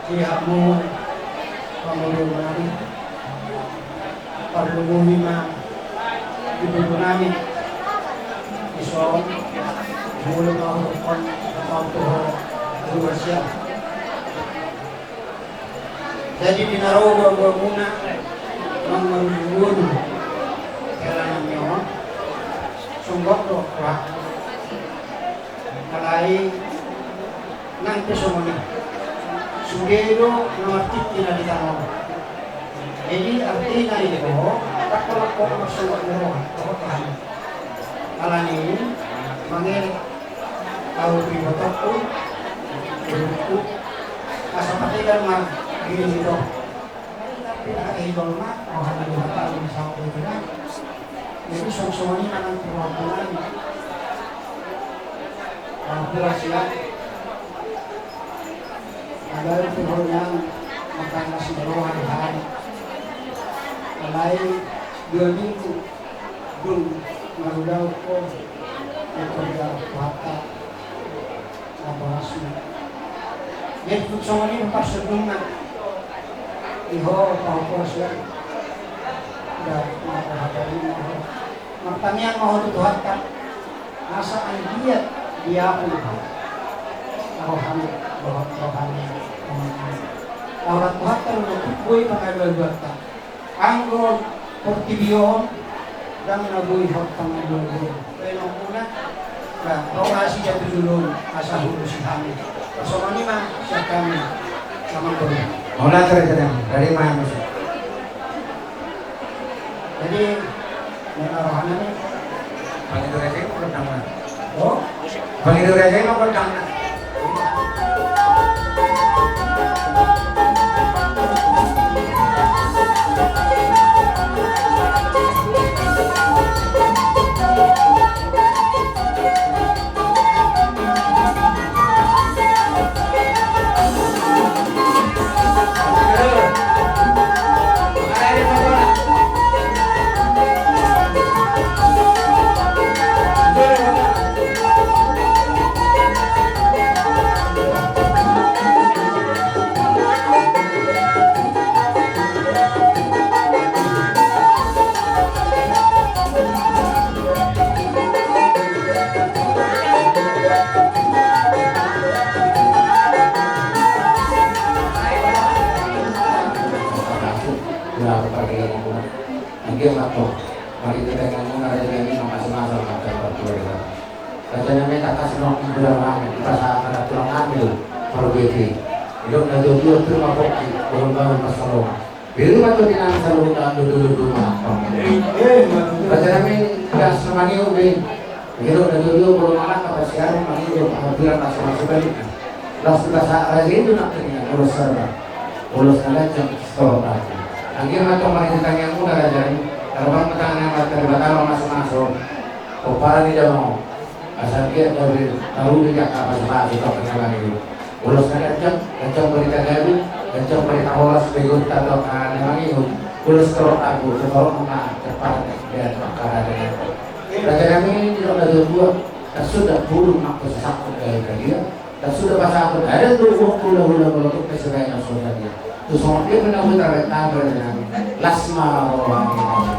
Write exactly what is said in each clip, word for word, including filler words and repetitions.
Di hamu pangolu nami, parlumuni ma di boru nami, dison, molo ma hudokkon, mautuhon, dua siap. Jadi di na ro boru-borumuna, mangarujung-rujung hela nami on, songgop do roha. Alai nang pe songon i, sude do na martingki na di tano on. Jadi artina i do, ndang pola-pola marsonggop ni roha, roha hami. Alani i, mangelek ahu tu ibotongku, ibuku, asa pategan ma diri ni roha. Tapi na hei jolma, roha ni Debata di samping kita. Jadi songon i ma nang tu roha nami. Ampura sian. Ada tu roha yang makan nasi roha di hari. Alai dua minggu dung marulaon ho. Itu dia kata. Apa maksudna? Jadi songon i ma parsondukna. Di ho pahoposan. Udah, apa hata ini ho. Martangiang ma ho tu Tuhanta. Asa anggiat diapul ho. Rohani, rohani. Rohani. Roha Tuhanta do na tuk boi pangalualuanta. Anggo portibi on, ndang na boi hot pangalualuan. Baenonmuna, ba, roha si jatu julu on, asa huulosi hami. Songon i ma, sian hami, amang boru. Mauliate raja nami, dari mana musuh? Jadi, mana roha nami? Pangido raja i ma gondang na. Oh? Pangido raja i ma gondang na. Anggiat ma tong, marhite tangiangmuna raja nami, mamasu-masu ma tong parkeluarga. Raja nami, tangkas nunga tulang nami, dipasahat ma tulang nami do parbue i. Didok na tuatua, pir ma pongki, bangun-bangun ma salomo. Bere ma tu inang saluhutna, dodol-dodol ma. Raja nami, gas na mangido be. Didok na tuatua, molo mangalangka parsiajaran, mangido pangadilan, laos ma sebalikna. Laos dipasahat raja i do nang tangiang, ulos serba, ulos na ganjang, sitohor batu. Anggiat ma tong marhite tangiangmuna raja i, tarbang ma tangan ni Amanta Debata, mamasu-masu pomparan ni damang on. Asa anggiat gabe na rugi angka pasupasu, tong tangiang i do. Ulos na ganjang, ganjang barita gabe, ganjang barita horas, begot tato angka na mangihut. Ulos torop ago, torop ma cepat dan angka raja. Raja nami, didok na tuatua, tasuda pudun angka sasangkut gabe dia. Tasuda pasahat adat do, uang hula-hula molotok pe sebaikna sosa dia. Tu songon dia pe na huta baik tabar dengan las ma roha ni kami.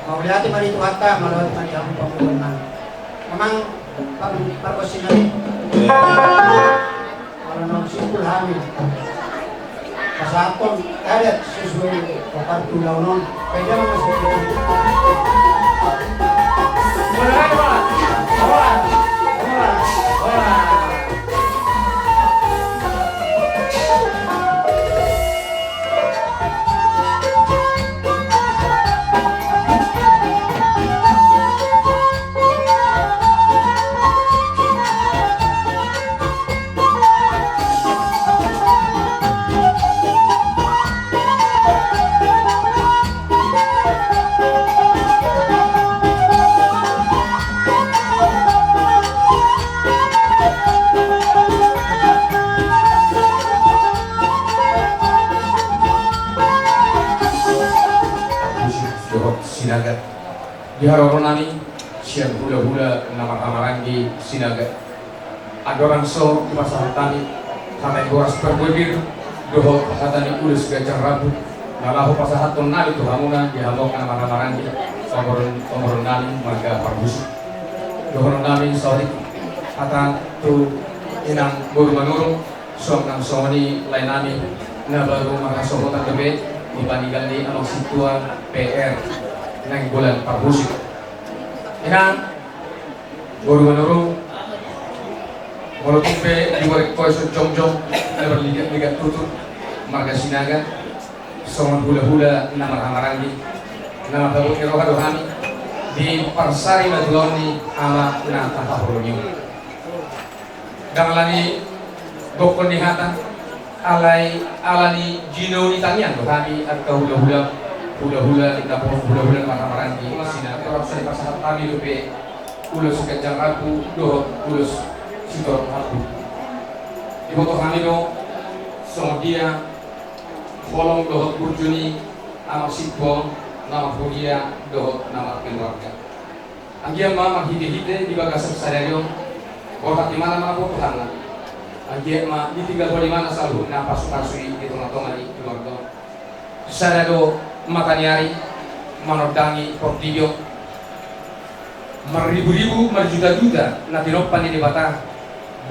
Mauliate ma di Tuhanta, mauliate ma di hamu pamoruon nami. Amang, par-, pargonsi nami. Molo naung simpul hami pasahathon adat sesuai tu ulaon on. Peda ma masuk. Dohot Sinaga. Di haroro nami sian hulahula na marhamaranggi Sinaga. Andorang so dipasahat hami hata ni horas parbue pir dohot hata ni ulos ganjang rambu na laho pasahathon nami tu hamuna di hamu angka na marhamaranggi, pamoruon, pamoruon nami marga Parhusip. Dohonon nami saotik hata tu inang boru Manurung, suang nang songon i lae nami na baru marhasohotan dope di paninggal ni amang sintua P R Nainggolan Parhusip. Inang boru Manurung, molo tung pe diborek ho dison jongjong na marligatligat tutu marga Sinaga, songon hulahula na marhamaranggi, na manghabuat ni roha do hami di parsarimatua ni ama na tahaholongi on. Ndang ala ni gokhon ni hata, alai ala ni jinou ni tangiang do hami angka hulahula, hulahula na po-, hulahula na marhamaranggi Sinaga. Rap so dipasahat hami dope ulos ganjang rambu dohot ulos sitorop rambu. Diboto hami do songon dia holong dohot burju ni amang sintua on na marhuria dohot na markeluarga. Anggiat ma marhitehite di bagasan sadari on borhat imana manopot Tuhanna. Anggiat ma ditinggal ho imana saluhutna pasupasu i di tongatonga ni keluarga on. Sada do mata ni ari manondangi portibi on. Marriburibu, marjutajuta na tinompa ni Debata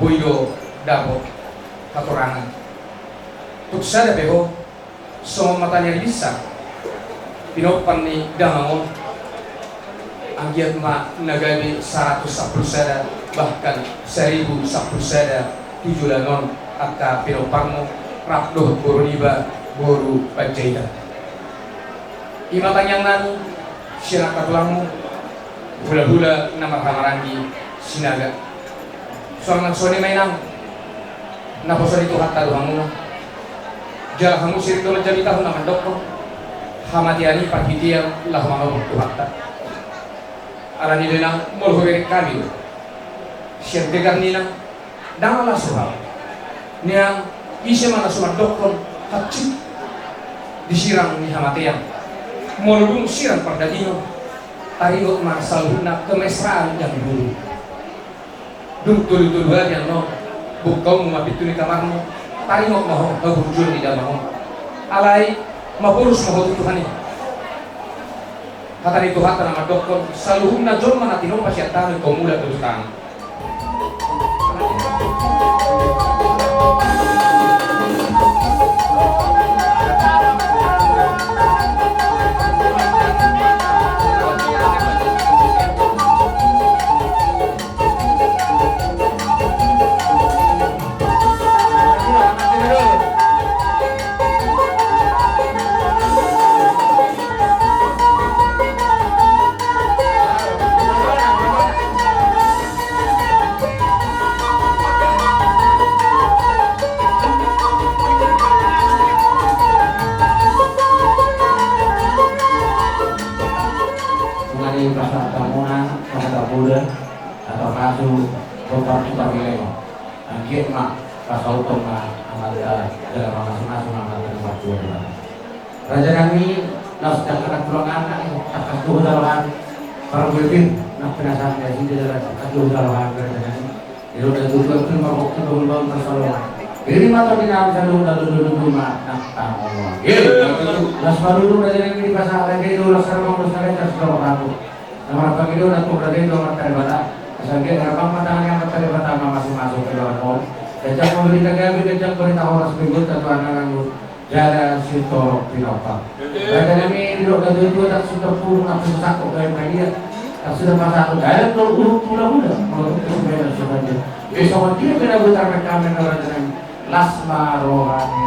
boi do dapot hatorangan. Tung sada pe ho songon mata ni ari binsar pinompa ni damang on, anggiat ma na gabe saratus sampulu sada, bahkan saribu sampulu sada tu joloan on angka pinomparmu rap dohot boru niba boru Panjaitan. I ma tangiang nami sian angka tulangmu, hulahula na marhamaranggi Sinaga. Suang nang songon i ma inang, naposo ni Tuhanta do hamuna. Jala hamu sirip do manjamita, hona mandokkon hamatean i parhitean laho manopot Tuhanta. Alani do inang molo hubereng hami do sian tegar ni inang, ndang las roham. Niang ise ma na so mandokkon hansit di sirang ni hamatean, molo dung sirang pardagingon, taringot ma saluhutna kemesraan jang dulu. Dung tolutolu ari annon bungkaonmu ma pintu ni kamarmu, taringot ma ho haburjuon ni damang on. Alai maporus ma ho tu Tuhan i. Hata ni Tuhanta na mandokkon, saluhutna jolma na tinompa sian tano ingkon mulak do tu tano. Nunga dipasahat hamuna, angka poda, angka pasu, botar tu parlemo. Anggiat ma pasauton ma amanta jala mamasu-masu ma amanta na martua. Raja nami, na so tangkas tulang anak, tangkas tu jalahan, parbuetin, na pinasahat ni asinta jala tangkas tu jalahan, raja nami. Ilo da tutu tu marbokti bangun-bangun parsalongan. Jadi mata di dalam satu lalu dulu cuma nak tahu. Las maruru raja nami di pasar raja itu las sarang bos raja sudah aku. Nama apa gitu nak tuh raja itu amat tadi bata. Asal dia gerbang matanya amat tadi bata masuk masuk ke dalam mall. Kejam mau berita gabi kejam berita horas berikut satu anak lalu. Jala sitorop pinompar. Raja nami didok na tuatua tak sudah purung apa sesakok gaib na dia. Tak sudah pasakok gaib do urung pula-pula. Molo tung tu beda sudah dia. Besok dia beda butar rekaman raja nami. Las ma roha ni.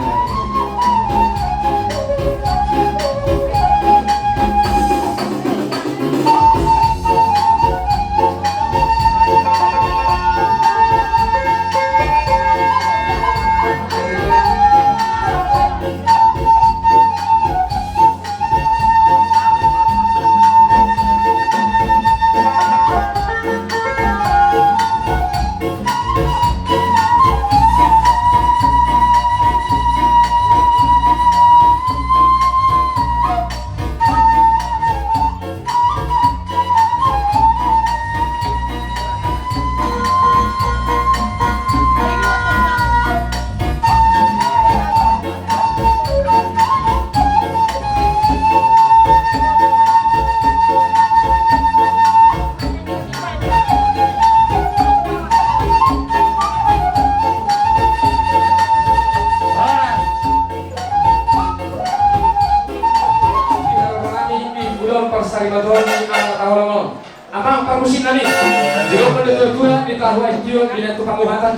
Di haroro nami di bulan parsarimaton ni anak taholongon. Amang parmusik nami. Di ombak di tua-tua di tahu ae tio di netu panguhatan.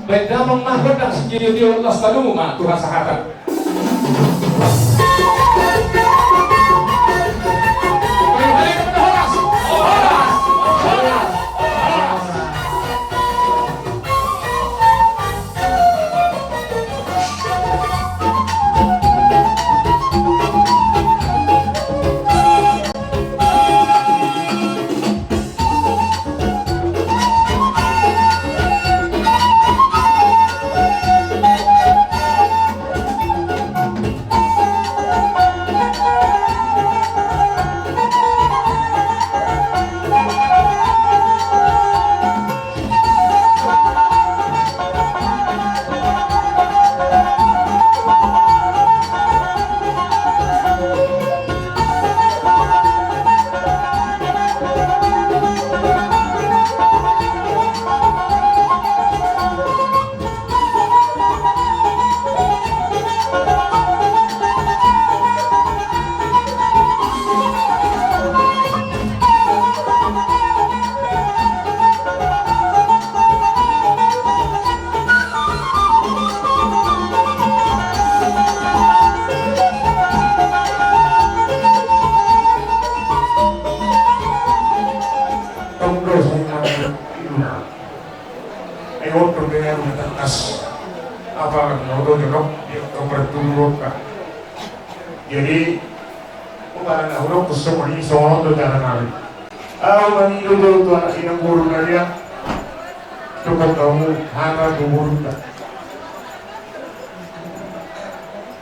Baik damang mahkota sitio-tio las padumu ma Tuhan sahatan. Tong do songon i. Ai oto be ahu na tangkas. Apa na oto jonok di oto berturu. Jadi umbalan ahu do songon i songon on do cara nami. Ahu mangido do tu anak inang boru na dia. Cukup kamu hata tu boru na.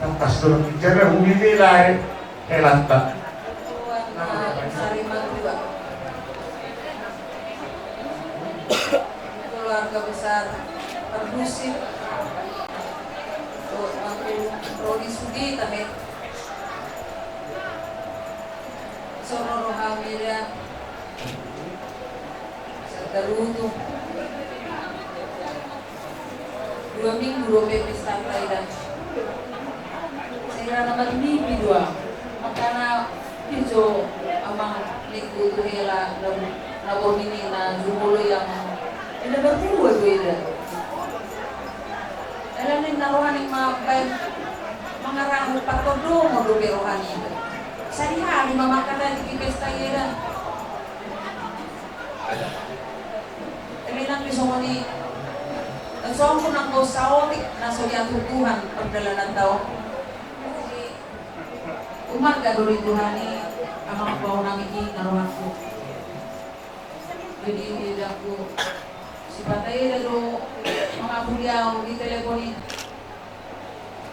Tangkas do nang bicara hubibela e. Helanta. Ketua, eh, Sarimatua. Keluarga besar Pardusi. Untuk Mangku Prodi Sudita, he. Soro roha meda. Satarutung. Dua minggu dope pestanta eda. Sai ra na marmimpi do ahu. Makana ijo amang ningku tu hela na, na borngin i na jumolo i amang. Eda marhua do eda. Eda ninna rohani mambaen mangarahon partondion dope rohani eda. Sadihari ma mangkatai di pesta i eda. Eme nang pe songon i, songon nang do saotik na so diatur Tuhan pardalananta on. Jadi, umarga do di Tuhan i, amang pau nami i na rohangku. Jadi, edangku, sipata eda do mangapuli ahu di telepon i.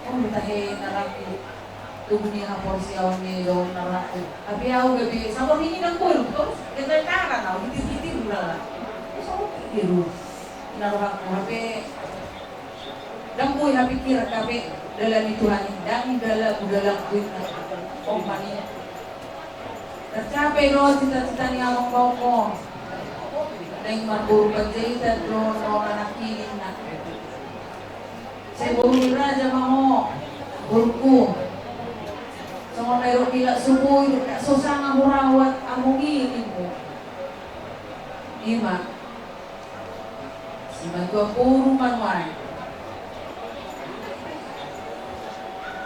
On do tahe na rangku. Tubu ni haporseaon ni do na rangku. Hape ahu gabe saborngin i ndang boi, torus gabe taran ahu, hitir-hitir do lala. Saborngin i do na rangku, hape ndang boi. Hapikir kape dalan ni Tuhan i, ndang dalan, dalan kuitna. Ompani tercapai do cita-cita ni amang baoku. Naeng marboru panjaitan do nang anak i ninna. Sai boru ni raja ma ho, boruku. Songon na didok ni Laksubui do, ndang so sanga hurawat among i, ninna. Ima. Simatua boru ma nuaeng.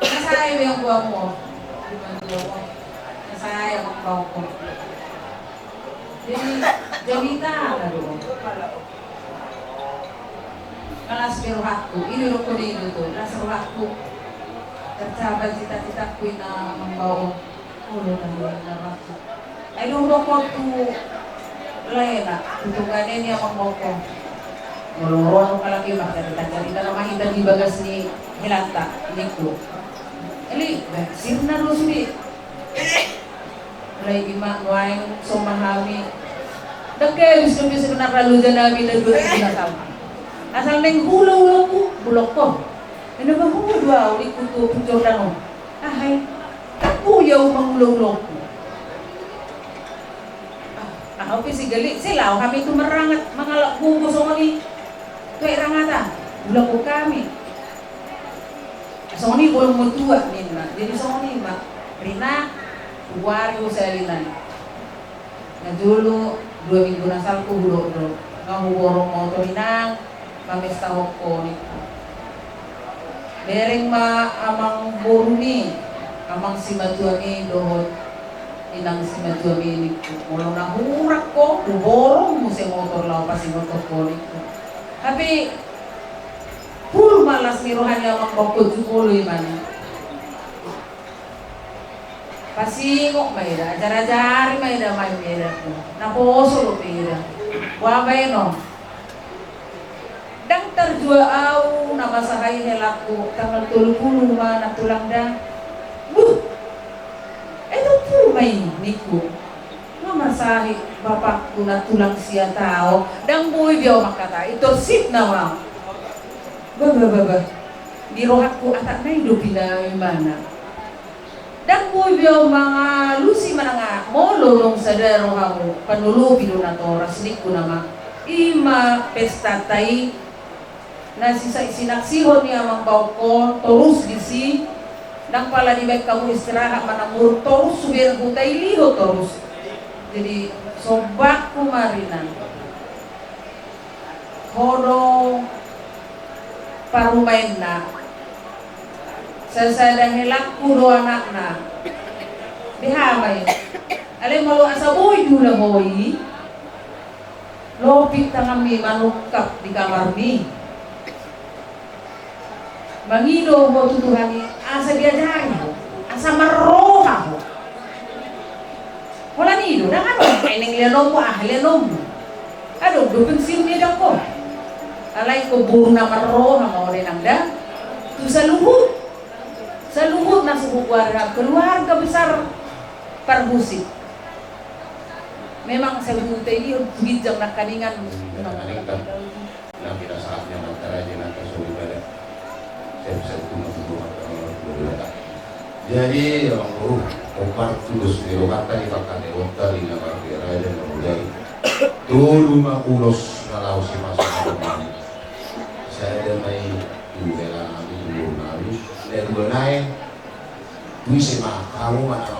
Na sae be amang baoku. Simatua ho. Na sae amang baoku. Jadi, jadi tana do. Las be rohangku, i do dohonon i do tu, las rohangku. Tercapai cita-citaku, ninna amang baoku. Olo, tadi na rohangku. Ai dung dohot tu lae na, tu tungganena i amang baoku. Molo ro halak i marcarita-carita nama hita di bagas ni helanta, ningku. Eli, bah, sirna do sude. Mulai ima nuaeng so ma hami. Ndang habis do sebenarna loja nami na dua ribu na salpu. Asal naeng huula-huulaku, bulokon. Ena bah, huula do au, ningku, tu Pucuk Jordan on. Aha i? Ndang boi au mangula-ulaku. Ah, aha pe si Gali, sai laho hami tu Marangat, mangalap gogo songon i. Tu aek Rangatan, bulokon hami. Songon i, bolon matua ninna. Jadi songon i ma, Rina, huari ho sahali nai. Na jolo dua minggu na salpu hudok do, nga huborong motor inang, mamestahon ho ningku. Bereng ma amang borumi, amang simatuami dohot inang simatuami ningku. Molo na hurang ho, huborong muse motor laho pasingot ho ningku. Hape full ma las ni roha ni amang baoku, jumolo imana. Pasingot ma eda, ajar-ajari ma eda, main ma eda. Na poso dope eda. Boa baenon. Ndang tarjua au na masaha i helangku, tanggal tolu pulu ma nantulang da. Buh. Ai tolu pulu ma i, ningku. Nga masaha i bapakku nantulang sia tao, ndang boi be au mangkatai, torsitna ma. Bah, bah, bah, bah. Di rohangku atakna i do pinaimana. Ndang boi be au mangalusi manang aha, molo dung sada rohamu, panolopi do natoras, ningku nama. Ima pestanta i, na sisa-, sinaksihon ni amang baoku, torus disi, ndang pala dibaen hamu istirahat manang muruk, torus sude huta i liho torus. Jadi, sombangku ma Rina. Ho do parumaenna. Sasada helangku do anakna. Beha ma i. Alai molo asa boi diula ho i, lopit tanganmi manungkap di kamarmi. Mangido ho tu Tuhan i, asa diajari ho, asa marroha ho. Holan i do, ndang adong eneng lianonmu, aha lianonmu. Adong do pensiun ni edangkon. Alai ingkon boru na marroha ma ho da inang da. Tu saluhut, saluhut na suhut keluarga, keluarga besar Parhusip. Memang saluhut i tu ginjang nangkaningan. Nangkaningan. Nang kita saatnya mantaraja nang kasobi pada. Saya bisa tunggu tunggu mantaraja. Jadi, amang boru, hombar tudos ni rohanta di pangkataion ta di na marhiraja na muda i. Tolu ma ulos na laho simaso na rohani. Sada ma i tu hela nami, tu boru nami. Na dua nai, tu ise ma hamu ma na.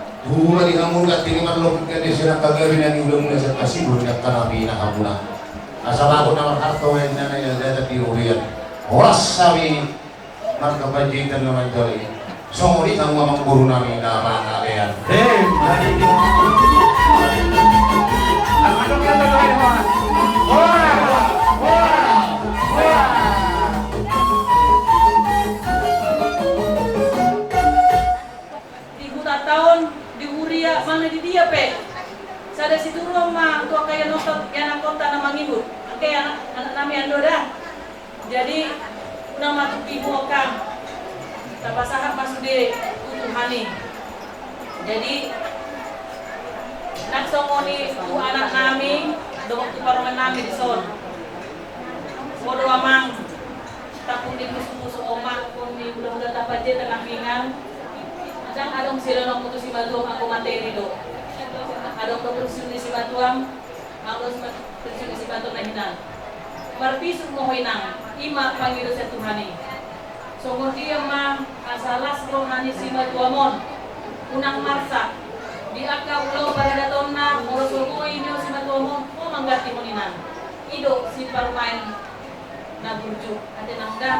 Tubu ma di hamu gantini marlokit gandeng sian angka gabe na niula muna sian hasibuan ni angka nami na hamuna. Asa bagot na marharto ma inna na ia data di robean. Horas hami marga Panjaitan na manjalo i. Songon i hamu amang boru nami na mangalean. Hei. Di hutanta on, di huria, manang di dia pe, sada situruon ma tu angka ianakhonta, ianakhonta na mangihut. Angka anak, anak nami ando da. Jadi, unang ma tukihu okkam. Tapasahat ma sude tu Tuhan i. Jadi, nang songon i tu anak nami dohot tu parumaen nami dison. Podo amang, tapung di pusu-pusu omak, pun di hula-hula Panjaitan na pingan. Ndang adong silehononmu tu simatuam, anggo materi do. Adong do pensiun ni simatuam, anggo pensiun ni simatuam na hinan. Marpisuk ma ho inang, i ma pangido sian Tuhan i. Songon dia ma asa las roha ni simatuam on, unang marsak. Di angka ulaon paridatonna, molo so boi nion simatuam on, ho ma manggantihon i. I do si parumaen na burju, ate nangga.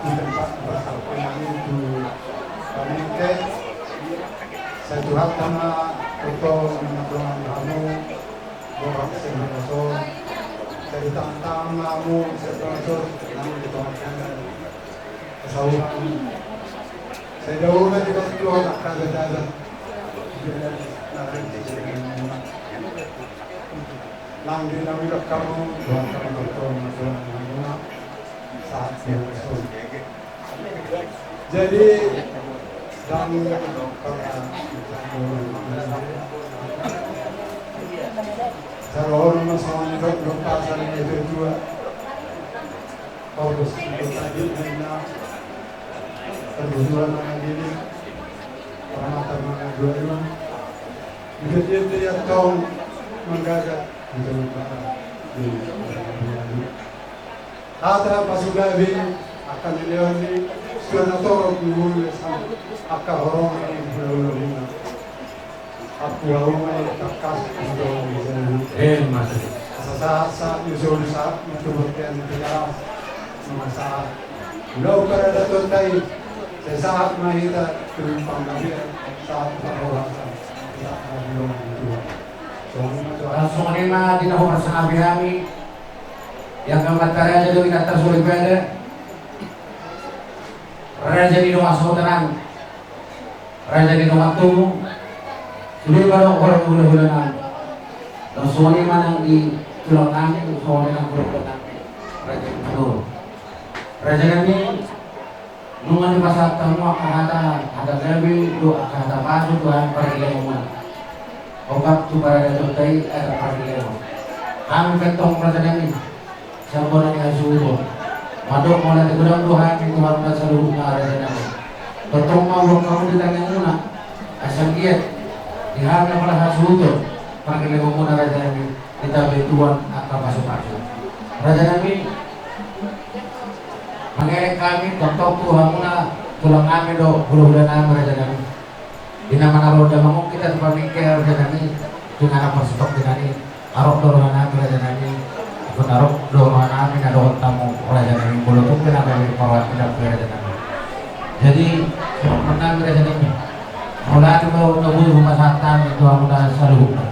Di tempat bersampingan itu, Panengke, sai Tuhanta ma tongtong mananggulangi hamu, borhat sian hamasoan, sai ditangan-tangan ma hamu sian hamasoan, nang di tonga-tonga. Sai dao ma dibasuk Tuhan angka adat-adat. Nang di na hudok hamu, Tuhan, Tuhan, Tuhan, Tuhan, Tuhan. Sahat sian hamasoan. Jadi, dang, saluhutna ma songon i, dok, dok, pasal ni tua-tua. Paulus, tua tadi, na, perburuan na gini, permata na dua-dua. Di dia, dia tong manggaga, di tong manggaga. Hata pasugabe, angka na lean ni, suan na torop ni mulu, angka horong ni mulu-mulu. Aku au ma i tangkas, aku au ma i. Eh, masa. Asa sahat, sahat, nyusul sahat, mantubur tian tias, masa. Ulau pada daton tai, sai sahat ma hita, tumpang gabe, sahat, sahat, sahat, sahat. Songon i ma di na huparsangapi hami. Ia angka amanta raja dohot inanta soripada, raja ni dongan sahuta nami, raja ni dongan tubu, sude ma dohot horong hula-hula nami. Songon i ma nang di tulang nami, songon i nang hula-hula nami, raja ni tubu. Raja nami, nunga dipasahat hamu angka hata, hata gabe dohot angka hata pasu tu hami pardilemonmuna. Ongkap tu paradatonta i adat pardilemon. Hami pe antong raja nami, sian bona ni hasuhuton, mandok mauliate godang do hami tu hamuna saluhutna raja nami. Tongtong ma huboan hamu di tangiangmuna, asa anggiat di hami na mala hasuhuton pardilemonmuna raja nami, ditambai Tuhan angka pasu-pasu. Raja nami, mangelek hami tongtong tu hamuna tulang nami dohot hula-hula nami raja nami. Di na manaronda mangongkit tu Panengke raja nami, di na na parsitongkinan i, adong do roha nami raja nami, adong do roha nami na dohot hamu raja nami, molo tung pe na gabe parrohanta raja nami. Jadi, nami raja nami, mauliate ma na boi hupasahat hami tu hamuna saluhutna.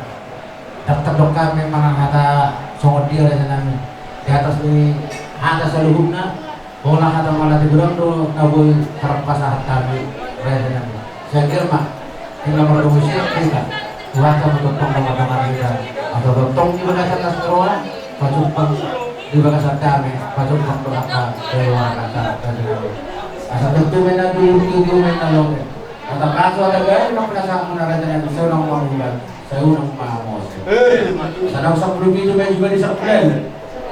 Ndang tardok hami manang hata songon dia raja nami. Di atas ni hata saluhutna, pola hata mauliate godang do na boi tarpasahat hami raja nami. Sai anggiat ma, tinggal mardomu sian hita, Tuhanta ma tongtong na mardongan hita. Asa tongtong di bagasan las ni roha, pajumpang di bagasan dame, pajumpang do angka daiwaran hata raja nami. Asa tontu ma na dulu, tontu ma na lote. Hata pasu hata gabe nang pinasahatmuna raja nami, sai unang ma mulan, sai unang ma mose. Eh, ima tutu. Asa naung sampulu pitu ma i juga di sampulu ualu.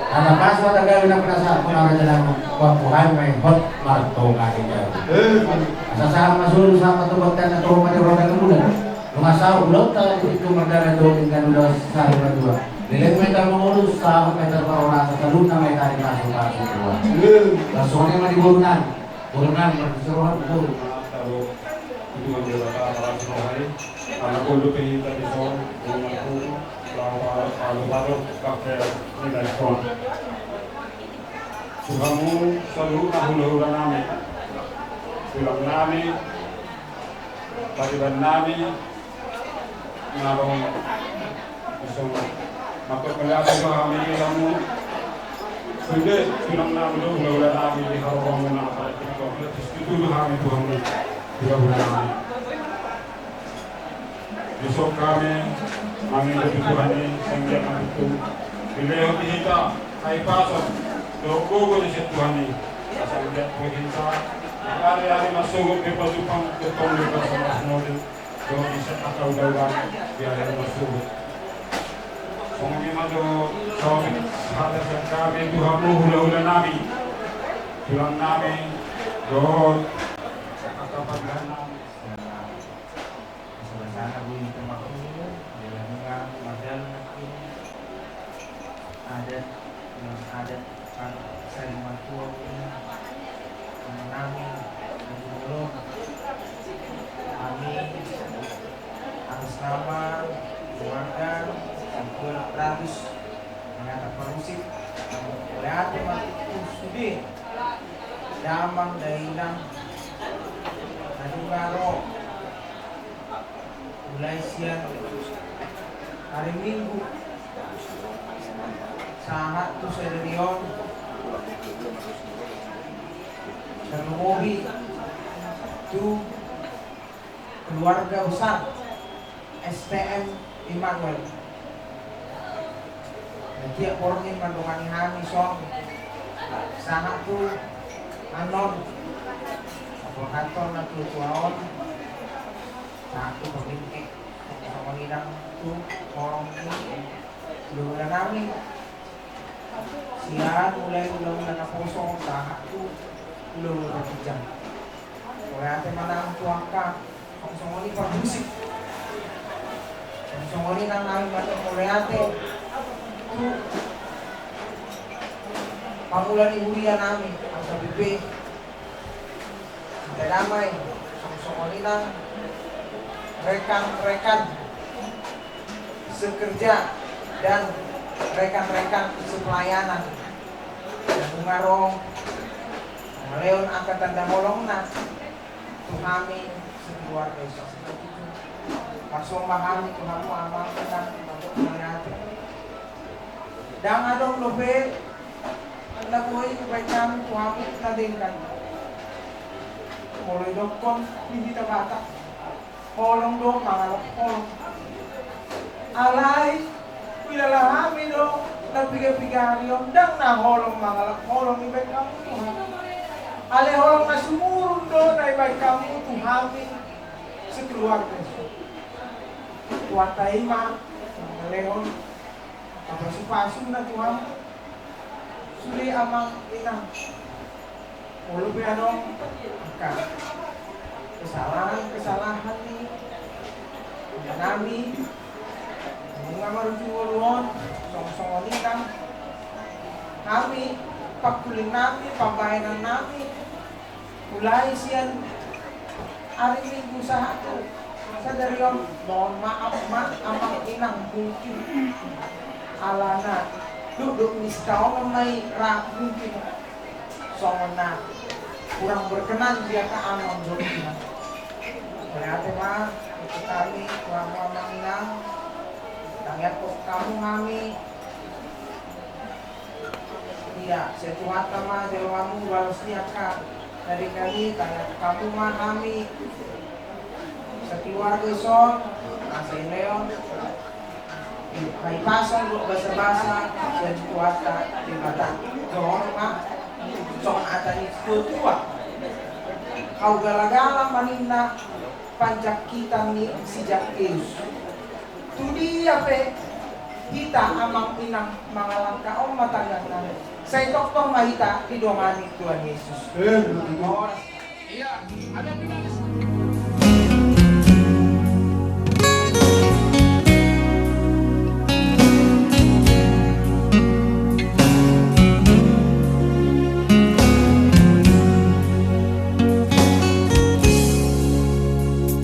Hata pasu hata gabe nang pinasahatmuna raja nami, pampu hami ma i hot martonga ni jabu. Eh, ima tutu. Asa sahat ma solu sahat ma tu bontean na torop ma di roda ni bulan. Nunga saut ulaonta di pintu pardalanan dohot denggan ulaon sari madua. Leleng ma hita mangolu, sahat ma hita parhorasan, saluhutna ma hita dipasu-pasu Tuhan. Eh. Songon i ma di boru nami. Boru nami, marpinta roha boru. Maaf, tabo. Tuhan Debata, marasi roha i. Anak boru pe hita dison, dengan tubuh, lawan Palu-palu pakai nilai kon. Tu hamu saluhutna hula-hula nami, tulang nami, pariban nami, na ro di son. Mauliate ma hami di hamu. Sude tulang nami dohot hula-hula nami di haroromuna, apalagi di kota, di situ hami tu hamu, hula-hula nami. Di son hami mangido tu Tuhan i, sai anggiat ma tutu dilehon di hita hahipason dohot gogo sian Tuhan i, asa anggiat tu hita di ari-ari na sogot pe pajumpang dohot tong di pasalamon dohot di angka ulaon di ari-ari na sogot. Songon i ma jo sahat sian hami tu hamu hula-hula nami, tulang nami dohot angka pariban nami. Asa basana boi hita marpungu, jala nunga mardalan nangkin adat, dalam adat, kan, saling martua boi. Nama nami, na jumolo, hami, atas nama keluarga, Sampuan Pratus, Mangata Parusik, mauliate ma tu sude damang dainang na nunga ro mulai sian ari Minggu sahat tu sadari on, tarlumobi tu keluarga besar S T M Immanuel. Na tiap borngin mandongani hami son sahat tu annon, apulhaton na tua-tua on, sahat tu pabingke, songon i nang tu horong ni hula-hula nami. Sian mulai hula-hula naposo sahat tu hula-hula na ginjang. Mauliate ma nang tu angka, songon i parhusip. Songon i nang hami mandok mauliate tu pangula ni huria nami, angka B P. Damai, songon i nang rekan-rekan sekerja dan rekan-rekan sepelayanan. Nunga ro mangalehon angka tanda holongna tu hami sekeluarga i. Parsomba hami tu hamu amang, inang, mauliate. Ndang adong dope na boi dibaen hami tu hamu na denggan. Molo didokkon di hita Batak, holong do mangalap holong. Alai huilala hami do na piga-piga ari on ndang na holong mangalap holong dibaen hamu tu hami. Alai holong na sumurung do na dibaen hamu tu hami sekeluarga. Tuhanta i ma mangalehon pasu-pasuna tu hamu sude amang inang. Molo pe adong angka kesalahan-kesalahan ni angka nami, nunga marujung ngolu on, songon-songon i nang hami, pangkuling nami, pambahenan nami, mulai sian ari Minggu sahat tu sadari on, mohon maaf ma amang inang, mungkin alana dukduk ni sitaonon ma i ra mungkin songon na kurang berkenan di angka amang dohot inang. Mauliate ma tu hami tu hamu amang inang, tangiangkon hamu hami. Ia, sai Tuhanta ma jalo hamu balos ni angka na denggan i, tangiangkon hamu ma hami sakeluarga i son, asa dilehon hahipason dohot basa-basa sian Tuhanta Debata. Dohonon ma songon hata ni tua-tua: Hau gala-gala ma ninna panjangkitan ni si Zakkeus. Tu dia pe hita amang inang mangalangka, on ma tangiangna, sai tongtong ma hita didongani Tuhan Yesus. Amen. Ia, ada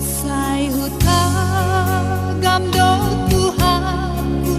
Sai hutagam do Tuhanku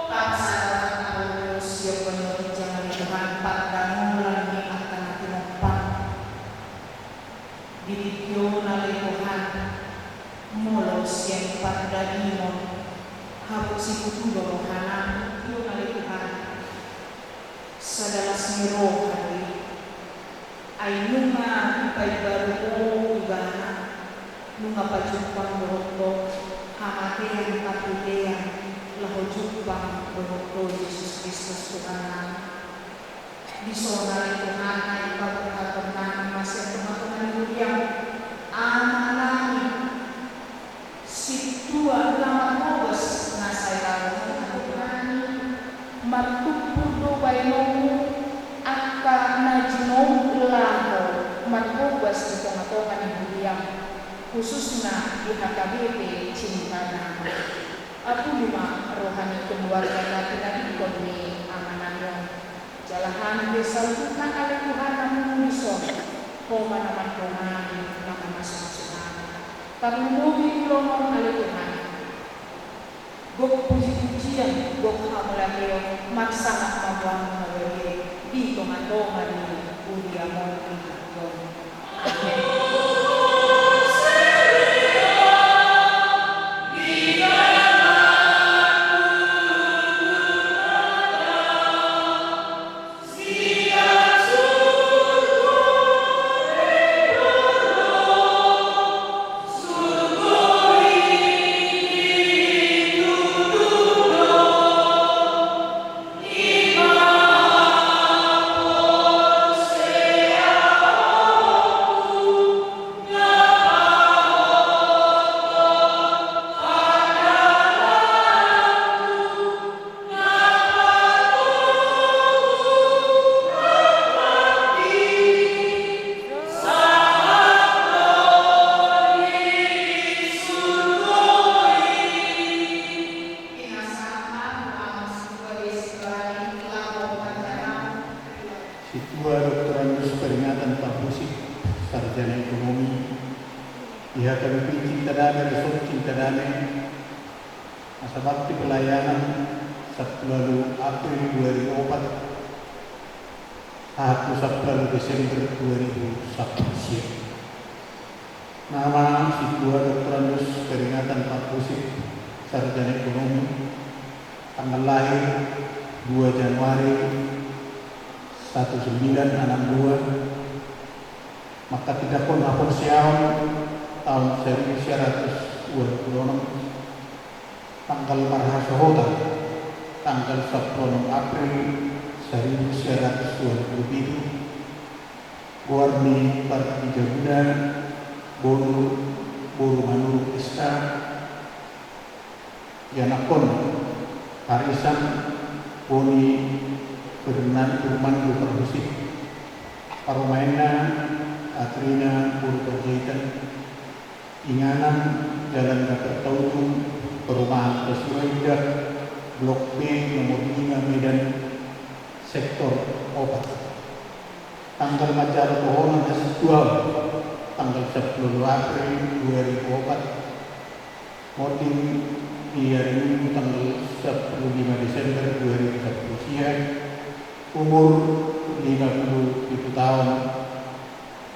Pasahat ma hami ulos sian banua ginjang, ale Tuhan, pardangolan ni angka na tinompar di tingki on, ale Tuhan, molo sian pardagingkon, habot sikutu do rohana di tingki on, ale Tuhan. Sada las ni roha do i. Ai nunga dipaimbaru Ho ibana, nunga pajumpang dohot Ho hamatean, parbutean, laho jumpang dohot Ho Jesus Kristus Tuhannami. Dison, ale Tuhan, na dipaborhathonnami ma sian tongatonga ni huriaM, Amanami, sintua na marhobas na sai ro, martumpur do baenonMu angka na jinomuM laho marhobas di tongatonga ni huriaM, khususna di H K B P Cintanami. Apuli ma roha ni keluarga na pinadingkon ni Amanami on. Jala hami pe saluhutna, ale Tuhan, na mundung dison, Ho ma na mandongani, na mamasumasu hami. Tarlumobi di ulaon on, ale Tuhan, gok pujipujian, gok hamauliateon marsangap ma tu Ho, ale Tuhan, di tongatonga ni huriaM on. Sintua Doktorandus Peringatan Parhusip, Sarjana Ekonomi, di H K B P Cintaname, Resort Cintaname, masa bakti pelayanan sampulu ualu April dua ribu opat, sahat tu sampulu ualu Desember dua ribu sampulu sia. Nama sintua Doktorandus Peringatan Parhusip, Sarjana Ekonomi, tanggal lahir dua Januari satu sembilan enam dua, manghatindanghon haporseaon taon saribu sia ratus ualu pulu onom, tanggal marhasohotan tanggal sampulu onom April saribu sia ratus ualu pulu pitu, goar ni partijabuna Boru, Boru Manurung S K, ianakhon Harisan Boni Firman, Firman Parhusip, parumaenna Katrina Boru Panjaitan, inganan Jalan Gapertaujung, Perumahan Pasiroindah, Blok B, nomor lima, Medan, sektor opat. Tanggal manjalo tohonan na sintua on, tanggal sampulu April dua ribu opat, monding di ari Minggu tanggal sampulu lima Desember dua ribu sampulu sia, umur lima pulu pitu taon,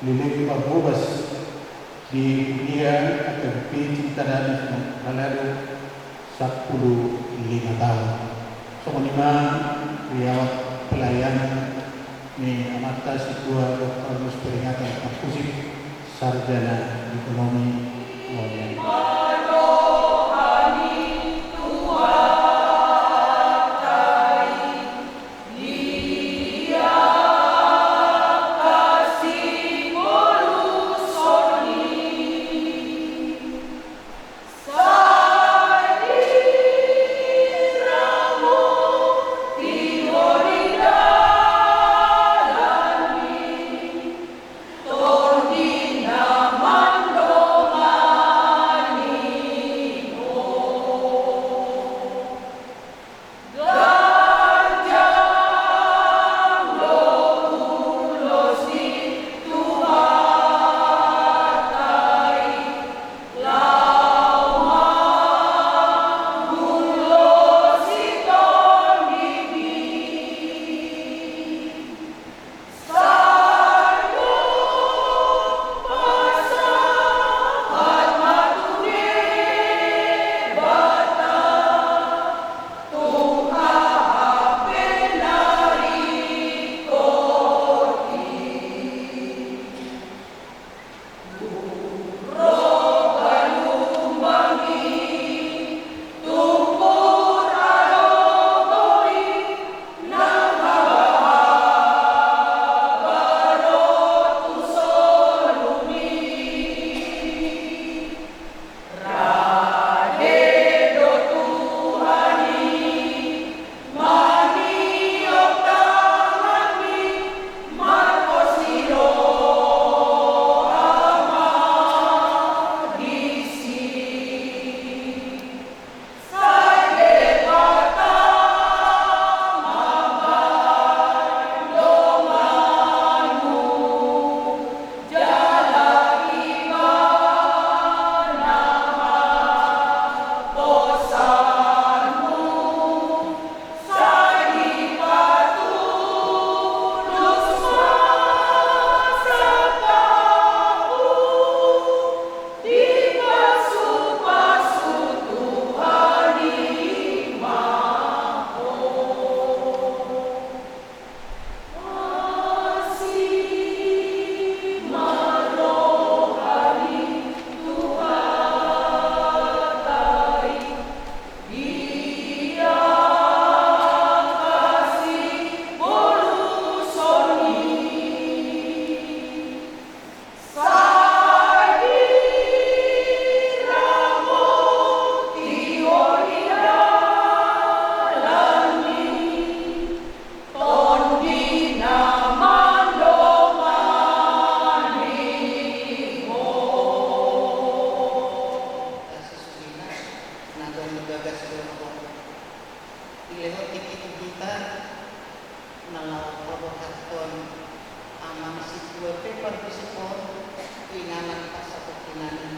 leleng parbobas di huria H K B P Cinta Damai Simarmata Balado, sampulu lima taon. Songon i ma riwayat pelayanan ni amanta sintua Doktor Karolus Peringatan Marhusip, sarjana ekonomi. Sesungguhnya, na adong di bagas dohot dilehon tingki tu hita, na laho paborhathon amang sintua pe parbisik on tu inganan parsatongkinan i.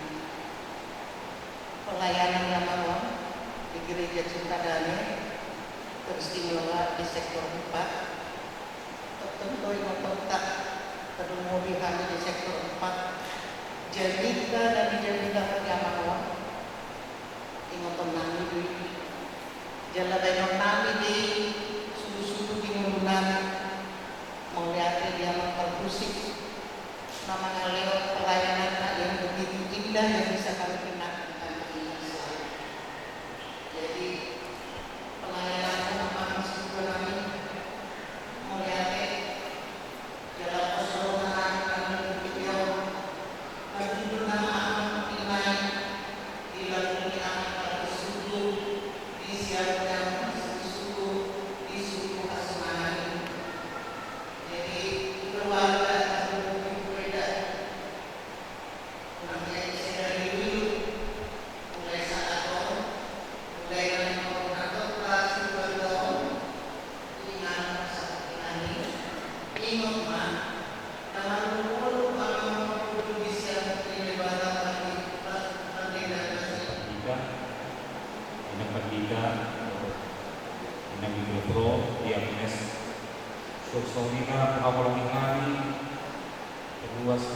Pelayanan ni amang on di Gereja Cinta Damai, teristimewa di sektor empat. Tontu ingotonta, tarlumobi hami di sektor empat, jamita na dijamita ni amang on, ingoton nami do i. Jala baenon nami do i, suhut-suhut di ngolu nami. Mauliate di amang parhusip na mangalehon pelayanan na yang begitu indah yang bisa kami kenang di kami ini selalu. Jadi, pelayanan amang sintua nami, mauliate. Jala pos roha nami di video, na tung denggan amang di nai, di lagu ni amang parhusip, di siap nyambi suku-suku, di suku Asmani. Jadi, keluarga, tarlumobi Ibu Reda,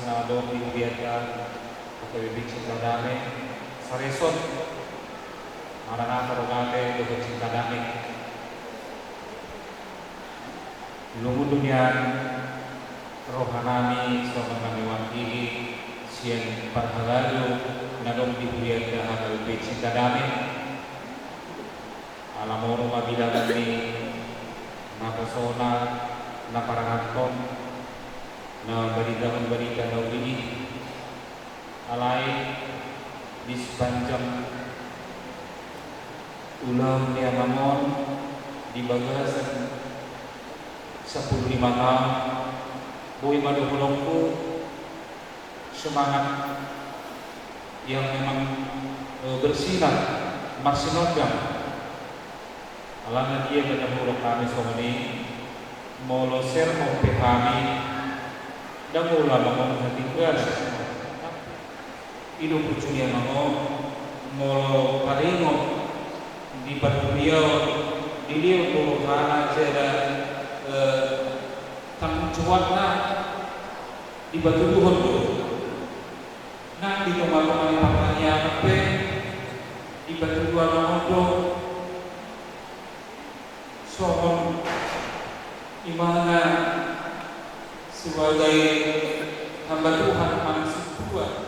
Na adong di huria H K B P Cinta Damai, Sareson, Maranatha, Rogate dohot Cinta Damai. Lungun do nian rohanami songon na mewakili sian parhalado na adong di huria H K B P Cinta Damai. Ala moru ma bilangan ni na pasona, na parangathon, na baritahon barita na uli i. Alai di sepanjang ulaon ni amang on di bagasan sampulu lima taon, boi ma dohononku semangat yang memang, eh, bersinar, marsinondang. Alana dia na dang hudok hami songon i, molo sermon pe hami, dang olo amang on hatinggalan. I do burju ni amang on, molo taringot di parhuriaon, dilehon do rohana jala, eh, tanggung jawabna dipatuduhon do. Nang di tongatonga ni partangiangan pe dipatuduhon do songon imana sebagai hamba Tuhan manang sintua.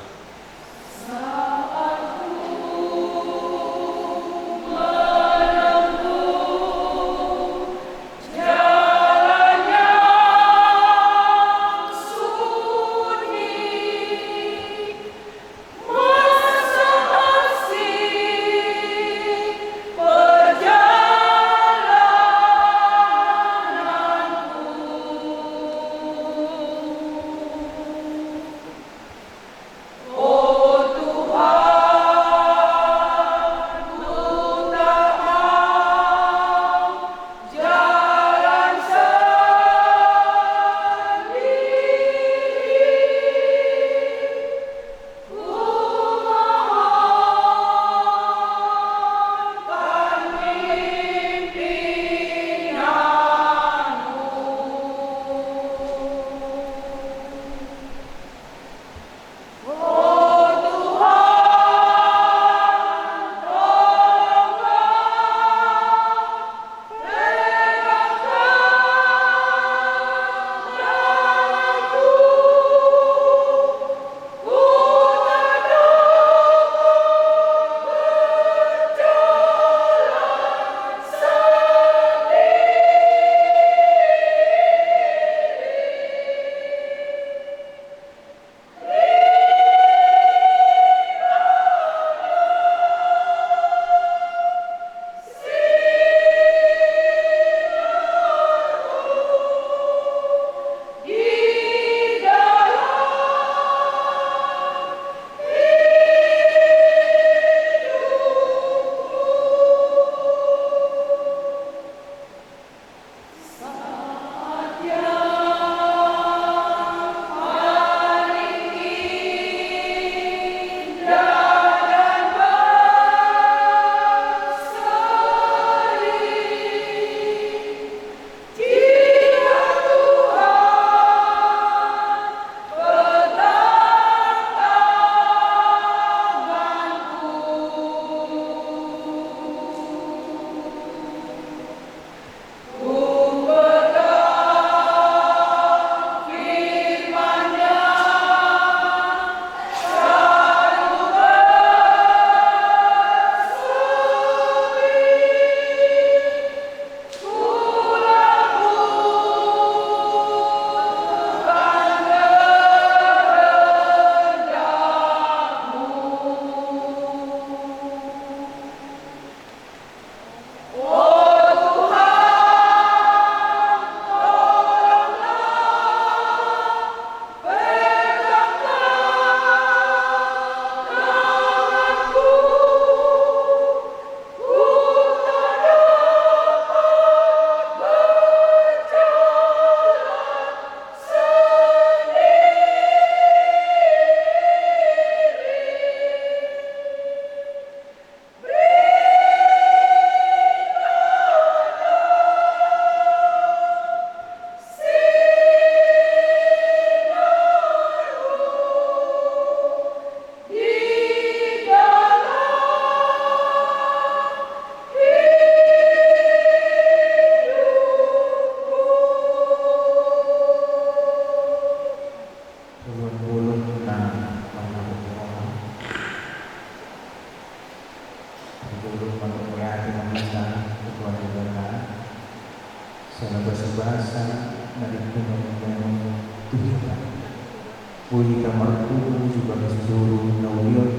Boi hita marpungu di bagas joro na uli on,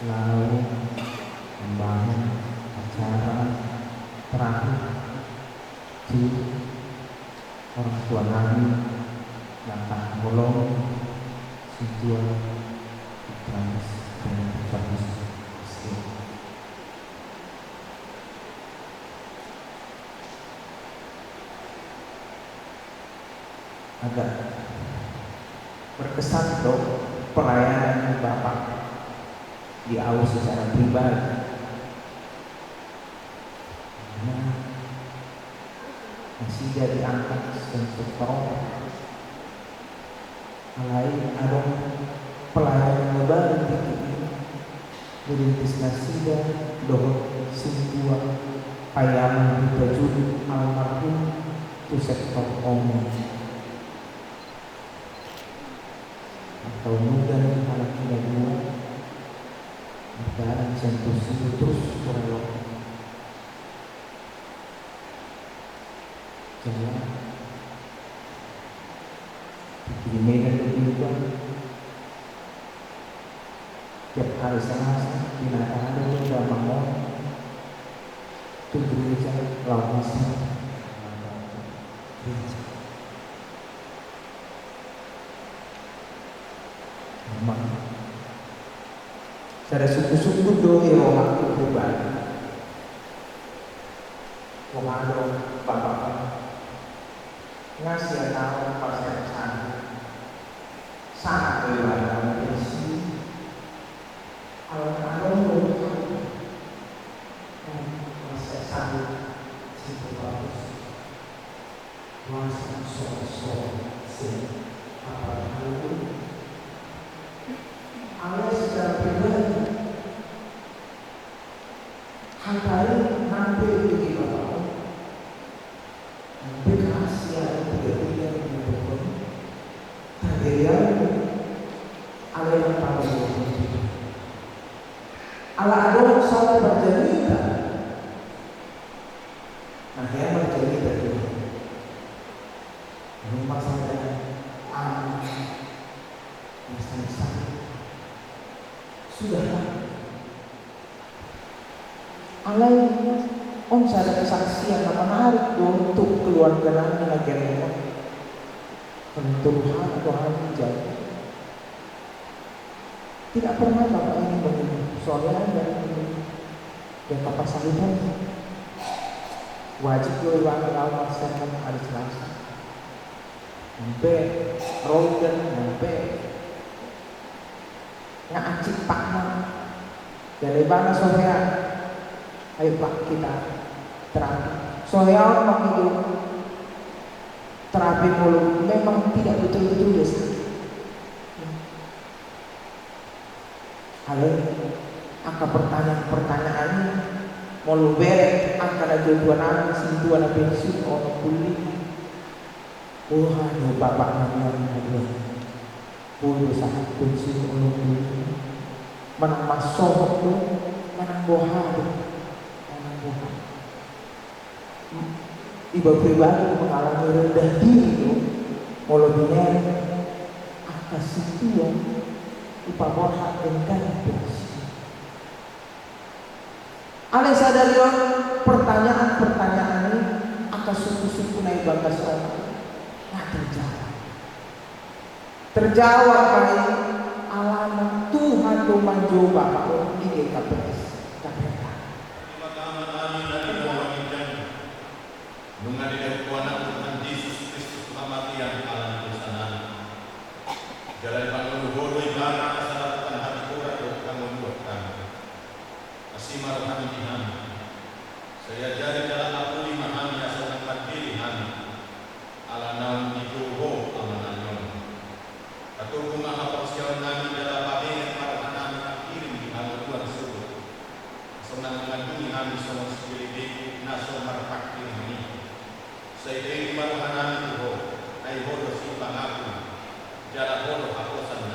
laho mambangun acara terakhir tu orang tua nami na tahaholongi sintua Ignatius Prima Tubagus S E. Agak berkesan do pelayanan ni Bapak di au secara pribadi. Karena nasida diangkat sebagai tokoh. Alai adong pelayanan na baru di tingki i, dirintis nasida dohot sintua payaman Huta Julu almarhum tu sektor omo. Atau muda ni anak ina dua, berjalan sentuh situ terus berelok. Jala di Medan do diubah. Tiap hari Selasa, di Natal do diubah mangon tu gereja, lawan misa. Gereja. Memang sada sungkun-sungkun do di rohangku pribadi. Roha do Bapak on. Nga sian au marsae sahit. Sahat do ibana pensiun. Alana adong do roha marsae sahit. Singkop bagus. Kuasa soal-soal se apa tahu. Alai secara pribadi, hata i nang pe di Bapak on, nang pe keras ia, tidak, tidak, tidak, tidak. Tadi dia alai nang tahu. Ala adong sada parjamita. Nah, ya, marjamita tu. Rumah saja, anu, yang saya sakit. Sudahlah. Alai, on sada kesaksian na menarik do untuk keluarga nami na gelleng. Tentu hak Tuhan jaga. Tidak pernah Bapak ini mengeluh, soalnya ada yang mengeluh. Yang kepasahitan wajib gue ulangi lawan masyarakat hari Selasa. Sampai roda, sampai nggak acik Pak, Mak. Jadi bana sohea. Ayo Pak, kita terapi. Sohea on mangidul. Terapi mulu memang tidak betul-betul dia sakit. Alai, angka pertanyaan-pertanyaan i, molo bereng angka na tuatua nami, sintua na pensiun, onom pulu lima. Boha do Bapak nami on na dua? Boi do sahat pensiun onom pulu lima? Manang mansohot do, manang boha do? Manang boha? Iba pribadi mengalami rendah diri do, molo binereng angka sintua dipaborhat denggan pensiun. Alai sadari on pertanyaan-pertanyaan i, angka sungkun-sungkun na i bagas on, nga terjawab. Terjawab ma i, alana Tuhan do manjou Bapak on di G K P S. Terima kasih. Nunga didok Anakmu Tuhan Jesus Kristus tu hamatean ala ni dosa nami. Jala dipangolu Ho do ibana asa dapot hatigoran dohot hangoluan hami. Asi ma roham di hami. Sai ajari jala apuli ma hami asa unang mandele hami. Ala naung dijou Ho Amanami on. Patogu ma haporseaon nami jala pamenek ma roha nami mangkirim di hangoluan sogot. Asa unang mangandungi hami songon sibelebegu na so marpangkirim i. Sai denggan ma roha nami tu Ho, ai Ho do sipangaku, jala Ho do haposan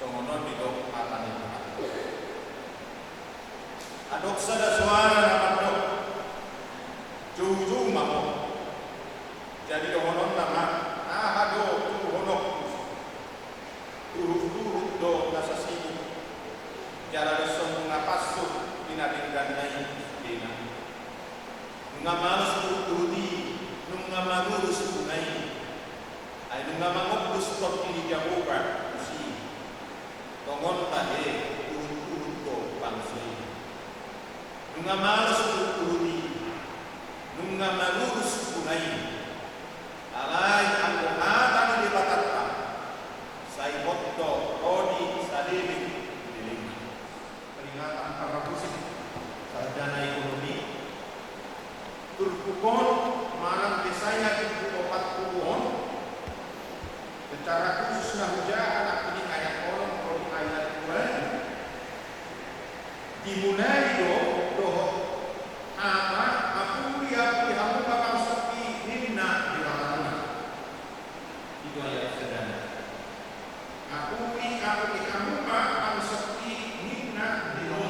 Songon on didok hata ni Tuhan. Adong sada suara na mandok: Joujou ma ho. Jadi dohononna ma: Aha do tuduhononku? Turut-turut do na sasibuk. Jala dison nunga pansur di na dengganna i sudena. Nunga malo situhut-tuhut i, nunga maruru sungkuna i. Ai nunga mangombus tondi ni Jahowa tusi. Tongon tahe, tuhut-tuhut do bangso i. Nunga malo situhut-tuhut i, nunga maruru sungkuna i. Alai anggo hata ni Debatanta, sai hot do ro di saleleng ni lelengna. Peringatan parrabusi sarjana ekonomi. Turpuk on manang Jesaya turpuk opat pulu on, secara khusus na hujaha nangkining ayat onom ro di ayat dua. Dimulai do dohot hata: Apuli, apuli hamu ma bangsongki, ninna Debata. Itu ayat sederhana. Apuli, apuli hamu ma bangsongki, ninna Debata.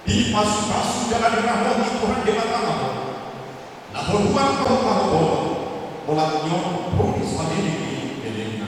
Dipasupasu jala diramoti Tuhan Debata ma ho. Na pola huboan ho, holan ni on pola saleleng ni lelengna.